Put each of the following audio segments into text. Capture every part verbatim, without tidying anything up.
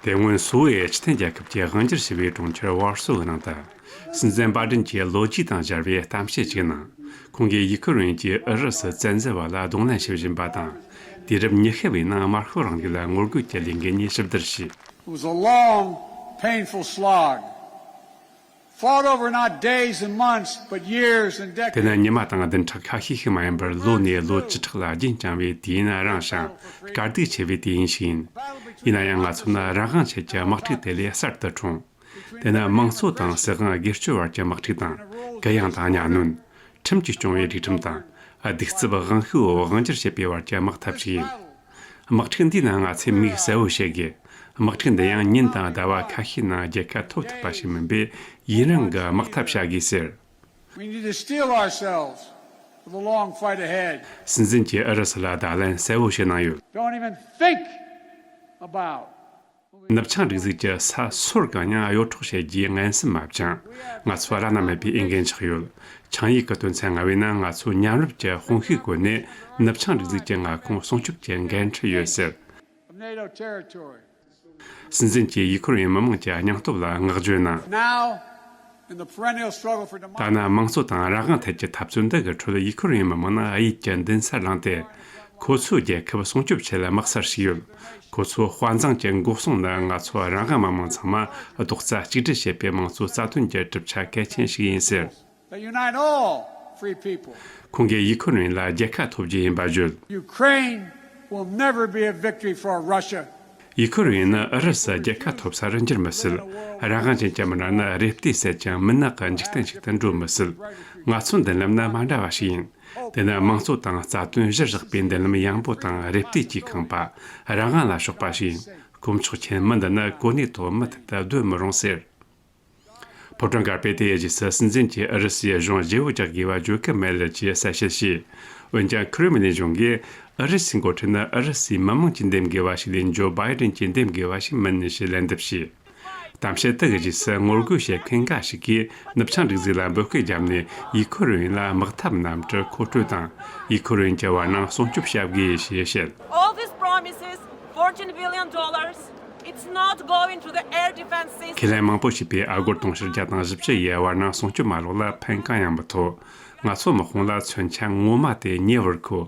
དེ་སྔོན་སུའུ་ཨེ་སྤྱི་མཐུན་རྒྱལ་ཁབ་ཀྱི་དབང་སྒྱུར་བྱས་པའི་གྲོང་ཁྱེར་ཝར་སོ་གི་ནང་དུ། སྲིད་འཛིན་བྷའི་ཌེན་གྱིས་ལོ་རྒྱུས་དང་སྦྱར་བའི་གཏམ་བཤད་ཅིག་གནང་། ཁོང་གིས་ཡུ་ཁུ་རེན་གྱིས་ཨུ་རུ་སུ་བཙན་འཛུལ་བ་ལ་གདོང་ལེན་བྱེད་བཞིན་པ་དང་། དུས་རབས་ཉི་ཤུ་བའི་ནང་དམར་ཤོག་རིང་ལུགས་ལ་ངོ་རྒོལ་གྱི་ལས་འགུལ་གཉིས་ཞིབ་བསྡུར་བྱས། It was a long, painful slog. Fought over not days and months, but years and decades. དེ་ནི་ཉི་མ་དང་བདུན་ཕྲག་ཁ་ཤས་ཤིག་མ་ཡིན་པར་ལོ་ནས་ལོ་བཅུ་ཕྲག་ལ་རྒྱུན་བསྐྱངས་པའི་དུས་ཡུན་རིང་ཞིང་དཀའ་སྡུག་ཆེ་བའི་དུས་ཡུན་ཞིག་ཡིན། ཡིན་ན་ཡང་ང་ཚོ་ནི་རང་དབང་ཆེད་ཀྱི་དམག་འཁྲུག་དེ་ལས་གསར་དུ་འཁྲུངས། དེ་ནི་དམངས་གཙོ་དང་སྲིད་དབང་སྒེར་གཅོད་བར་གྱི་དམག་འཁྲུག་དང་། གུ་ཡངས་དང་གཉའ་གནོན། ཁྲིམས་ཀྱིས་སྐྱོང་བའི་སྒྲིག་ཁྲིམས་དང་། གདུག་རྩུབ་དབང་ཤུགས་འོག་དབང་སྒྱུར་བྱེད་པའི་བར་གྱི་དམག་འཐབ་ཞིག་ཡིན། དམག་འཁྲུག་འདིའི་ནང་ང་ཚོས་མིག་གསལ་བོ་བྱེད་དགོས། དམག་འཁྲུག་འདི་ཡང་ཉིན་དང་ཟླ་བ་ཁ་ཤས་ནང་རྒྱལ་ཁ་ཐོབ་ཐུབ་པ་ཞིག་མིན་པས། ཡུན་རིང་གི་དམག་འཐབ་བྱ་དགོས་ཟེར། We need to steel ourselves for the long fight ahead. སྲིད་འཛིན་གྱིས་ཨུ་རུ་སུ་ལ་བརྡ་ལན་གསལ་བོ་ཞིག་གནང་ཡོད། Don't even think about ནུབ་བྱང་སྒྲིག་འཛུགས་ཀྱི་ས་སོར་གང་ཡང་གཡོ་འཕྲོག་བྱེད་རྒྱུའི་ངན་སེམས་མ་བཅངས། ང་ཚོ་བླ་ན་མེད་པའི་འོས་འགན་ཆགས་ཡོད། ཆིངས་ཡིག་གི་དོན་ཚན་ལྔ་བའི་ནང་ང་ཚོས་མཉམ་རུབ་ཀྱི་དཔུང་ཤུགས་བཀོལ་ནས་ནུབ་བྱང་སྒྲིག་འཛུགས་ཀྱི་མངའ་ཁོངས་སྲུང་སྐྱོབ་ཀྱི་འགན་འཁྲི་ཡོད་ཟེར། Of NATO territory. སྲིད་འཛིན་གྱིས་ཡུ་ཁུ་རེན་མི་དམངས་ཀྱི་སྙིང་སྟོབས་ལ་བསྔགས་བརྗོད་གནང་། Now, in the perennial struggle for ད་democracy, ནི་དམངས་གཙོ་དང་རང་དབང་ཐད་ཀྱི་འཐབ་རྩོད་འདི་གི་ཁྲོད་ཡུ་ཁུ་རེན་མི་དམངས་ནི་གཡས་ཀྱི་མདུན་སར་ལངས་ཏེ། ཁོ་ཚོའི་རྒྱལ་ཁབ་སྲུང་སྐྱོབ་ཆེད་དམག་སར་ཞུགས་ཡོད། ཁོ་ཚོའི་དཔའ་མཛངས་ཀྱི་འགོག་སྲུང་ནི་ང་ཚོ་རང་དབང་མི་དམངས་ཚང་མ་རྡོག་རྩ་གཅིག་སྒྲིལ་བྱེད་པའི་དམངས་གཙོའི་རྩ་དོན་གྱི་གྲུབ་ཆ་གལ་ཆེན་ཞིག་ཡིན་ཟེར། That unite all free people. ཁོང་གིས་ཡུ་ཁུ་རེན་ལ་རྒྱལ་ཁ་ཐོབ་རྒྱུ་ཡིན་པ་བརྗོད། Ukraine will never be a victory for Russia. ཡུ་ཁུ་རེན་ནི་ཨུ་རུ་སུ་རྒྱལ་ཁ་ཐོབ་སར་འགྱུར་མི་སྲིད། རང་དབང་ཅན་གྱི་མི་སྣ་ནི་རེ་ལྟོས་སད་ཅིང་མུན་ནག་གི་འཇིག་རྟེན་ཞིག་ཏུ་འགྲོ་མི་སྲིད། ང་ཚོའི་མདུན་ལམ་ནི་མ་འདྲ་བ་ཞིག་ཡིན། དེ་ནི་དམངས་གཙོ་དང་རྩ་དོན་གཞིར་བཞག་པའི་མདུན་ལམ་ཡངས་པོ་དང་རེ་ལྟོས་ཀྱིས་ཁེངས་པ། རང་དབང་ལ་ཕྱོགས་པ་ཞིག་ཡིན། དཀོན་མཆོག་མཁྱེན། མི་འདི་ནི་གོ་གནས་ཐོག་མུ་མཐུད་དུ་སྡོད་མི་རུང་ཟེར། ཕོ་བྲང་དཀར་པོས་དེའི་རྗེས་སུ་སྲིད་འཛིན་གྱིས་ཨུ་རུ་སུའི་གཞུང་བརྗེ་བོ་རྒྱག་དགོས་པ་བརྗོད་ཀྱི་མེད་ཅེས་གསལ་བཤད་བྱས། འོན་ཀྱང་ཁི་རེམ་ལིན་གཞུང་གིས་ཨུ་རུ་སུའི་འགོ་ཁྲིད་ནི་ཨུ་རུ་སུའི་མི་དམངས་ཀྱིས་འདེམས་དགོས་པ་ཞིག་ལས་ཇོ་བྷའི་ཌེན་གྱིས་འདེམས་དགོས་པ་ཞིག་མིན་ཞེས་ལན་འདེབས་བྱས། གཏམ་བཤད་དེ་གི་རྗེས་སུ་ངོ་རྒོལ་བྱེད་མཁན་འགའ་ཞིག་གིས་ནུབ་བྱང་སྒྲིག་འཛུགས་ལ་འབོད་སྐུལ་བརྒྱབ་ནས་ཡུ་ཁུ་རེན་ལ་དམག་འཐབ་གནམ་གྲུ་མཁོ་སྤྲོད་དང་ཡུ་ཁུ་རེན་གྱི་བར་སྣང་སྲུང་སྐྱོབ་བྱ་དགོས་ཞེས་བཤད། All these promises, fourteen billion dollars, it's not going to the air defense system. ཁས་ལེན་མང་པོ་བྱས་པའི་ཨ་སྒོར་དུང་ཕྱུར་བརྒྱ་དང་བཞི་བཅུ་ཡི་བར་སྣང་སྲུང་སྐྱོབ་མ་ལག་ལ་ཕན་གང་ཡང་མི་ཐོགས། ང་ཚོ་དམག་དཔུང་ལ་མཚོན་ཆ་ངོ་མ་དེ་ཉེ་བར་མཁོ།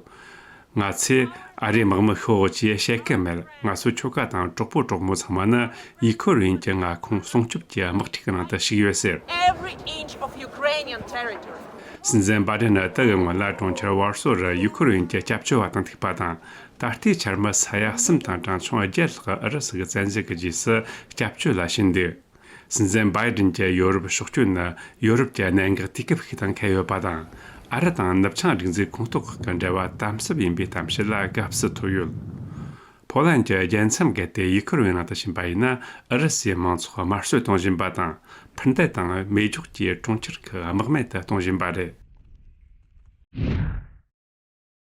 ང་ཚོས་ཨ་རིའི་དམག་མི་ཤོག་ཅེས་བཤད་ཀྱི་མེད། ང་ཚོའི་ཁྱོ་ག་དང་གྲོགས་པོ་གྲོགས་མོ་ཚང་མ་ནི་ཡུ་ཁུ་རེན་གྱི་མངའ་ཁོངས་སྲུང་སྐྱོབ་ཀྱི་དམག་འཁྲུག་ནང་དུ་ཞུགས་ཡོད་ཟེར། Every inch of Ukrainian territory. སྲིད་འཛིན་བྷའི་ཌེན་ནི་དེ་གི་སྔོན་ལ་གྲོང་ཁྱེར་ཝར་སོ་རུ་ཡུ་ཁུ་རེན་གྱི་སྐྱབས་བཅོལ་བ་དང་ཐུག་པ་དང་། ད་ལྟའི་འཆར་མི་ས་ཡ་གསུམ་དང་གྲངས་ཆུང་བརྒྱད་ལྷག་ཨུ་རུ་སུ་གི་བཙན་འཛུལ་གྱི་རྗེས་སུ་སྐྱབས་བཅོལ་ལ་ཕྱིན་འདུག་སྲིད་འཛིན་བྷའི་ཌེན་གྱི་ཡོ་རོབ་ཕྱོགས་བསྐྱོད་ནི་ཡོ་རོབ་ཀྱི་གནད་འགག་དུས་སྐབས་ཤིག་དང་འཁེལ་ཡོད་པ་དང་། ཨ་རི་དང་ནུབ་བྱང་སྒྲིག་འཛུགས་ཁོངས་གཏོགས་ཁག་གི་འབྲེལ་བ་དམ་ཟབ་ཡིན་པའི་གཏམ་བཤད་ལ་དགའ་བསུ་ཐོབ་ཡོད། ཕོ་ལན་གྱི་རྒྱལ་མཚམས་བརྒལ་ཏེ་ཡུ་ཁུ་རེན་ནང་དུ་ཕྱིན་པ་ཡིན་ན། ཨུ་རུ་སུའི་མང་ཚོགས་དམར་གསོད་གཏོང་བཞིན་པ་དང་། འཕུར་མདེལ་དང་མེ་སྒྱོགས་ཀྱིས་གྲོང་ཁྱེར་ཁག་དམག་མེད་དུ་གཏོང་བཞིན་པ་རེད།